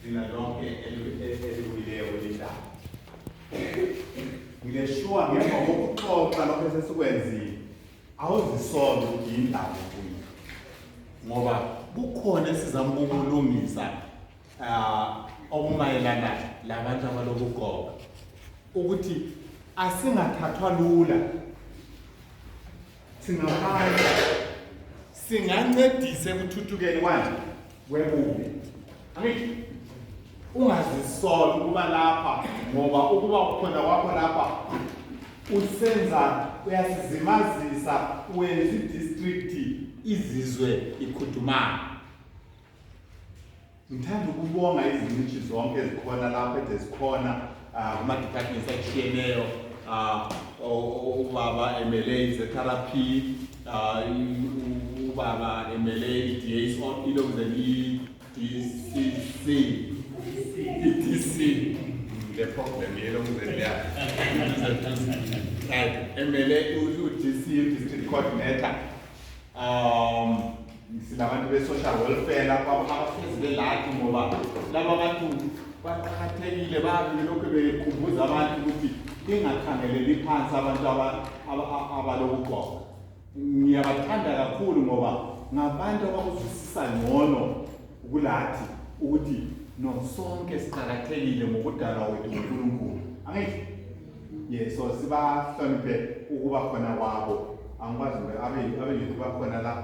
lina lonke eliwileyo lidala. Ngileshuwa ngemva kokuxoxa lokho esesikwenzile awuzisole ukuthi indaba kuyo ngoba kukhona esizama ukulungisa okumayelana labantu abalokugoba ukuthi asingathathwa lula singabantu singancedise ekuthuthukeni kwebubi. Angithi ungazisoli ukuba lapha ngoba ukuba ukhona kwakho lapha usenza uyasizimazisa wenza idistrict izizwe ikhudumala. Ngithanda ukubonga izingcitshi zonke ezikhona lapha ezikhona kuma-departments atshiyeneyo, ubaba MLA ze-therapy, ubaba MLA EDAs on EDC the problem MLA u-DC district coordinator, silabantu be-social welfare lapho abahlezi belathi ngoba laba bantu baqakathekile lokhu bekhumbuza abantu ukuthi ingakhangeleli phansi abantu abalokugoba. Ngiyabathanda kakhulu ngoba ngabantu abakuzwisisa ngcono ukulathi ukuthi nosonke siqakathekile ngokudalwa wethu nguNkulunkulu. Angithi yes, so sibahloniphe ukuba khona kwabo. Angikwazi abe-youth bakhona la.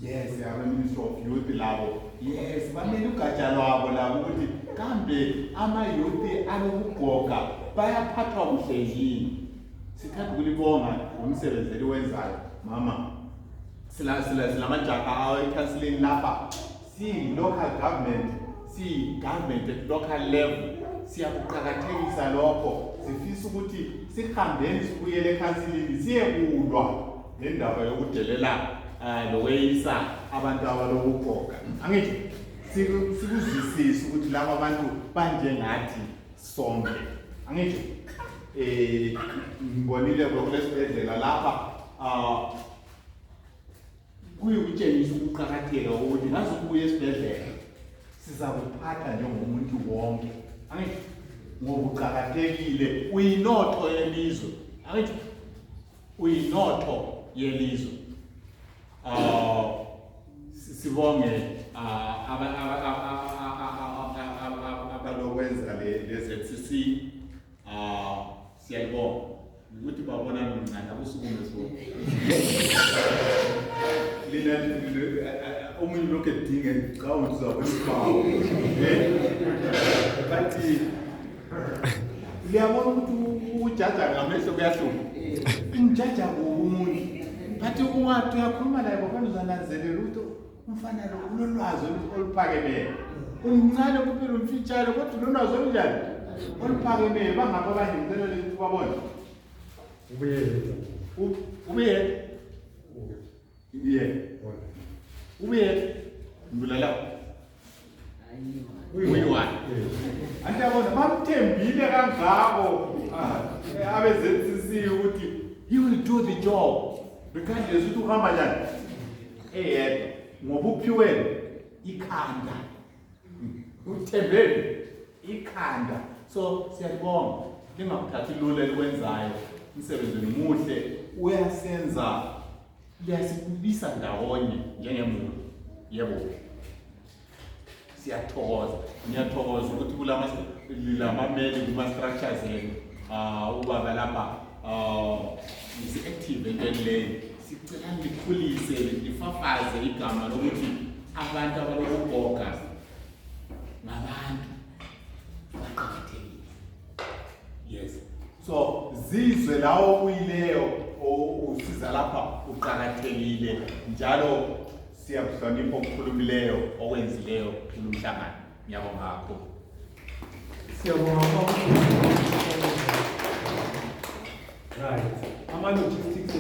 Yes, abe-Ministry of Youth labo. Yes, bamele ugatsha lwabo labo ukuthi kambe ama-youth alokugoga bayaphathwa kuhle yini. Sithanda ukulibonga ngomsebenzi eliwenzayo mama. Silamajaha awe-counseling lapha. Local government, government at local level, siyakuqakathekisa lokho. Sifisa ukuthi sihambeni sibuyele ecounseling siyekulwa nendaba yokudelela lokweyisa abantu abalokugoga. Angithi sikuzwisise ukuthi laba bantu banjengathi sonke. Angithi ngibonile kulesibhedlela lapha kuyukutshengisa ukuqakatheka ukuthi ngazokubuya esibhedlela sizakuphatha njengomuntu wonke. Angithi ngoba uqakathekile uyinotho yelizwe. Angithi uyinotho yelizwe. Sibonge abalokwenza le-ZCC, siyayibonga ukuthi babona mncane akusukume so lina omunye lokho edinga ngicabanga ukuthi uzabona isibawo bathi liyabona ukuthi ujaja ngamehlo kuyahlupha umjaja kuwumuntu bathi ungathi uyakhuluma naye ngoba uzananzelela ukuthi umfana lo unolwazi oluphakemeyo umncane kuphela umfitshane kodwa unolwazi olunjani oluphakemeyo bangapha abanye ngicela ukuthi babone ubuyele ngulala uyiwani andiyabona bamthembile kangako abe-ZCC ukuthi he will do the job regardless ukuthi uhamba njani eyedwa ngoba uphiweni ikhanda uthembeni ikhanda. So siyabonga lingakuthathi lula elikwenzayo, umsebenzi muhle uyasenza, liyasibisa ndawonye njengemuntu. Yebo, siyathokoza, ngiyathokoza ukuthi kulamameli kuma-structures enu ubaba lapha isi-active entweni leyo. Sicela likhulise lifafaze igama lokuthi abantu abalokugoga ngabantu baqakathekile. Yes, so zizwe lawo uyileyo usiza lapha uqakathekile njalo siyakuhlonipha okukhulumileyo okwenzileyo kulomhlangano. Ngiyabonga kakhulu. Siyabonga kakhulu. Right. Ama-logistics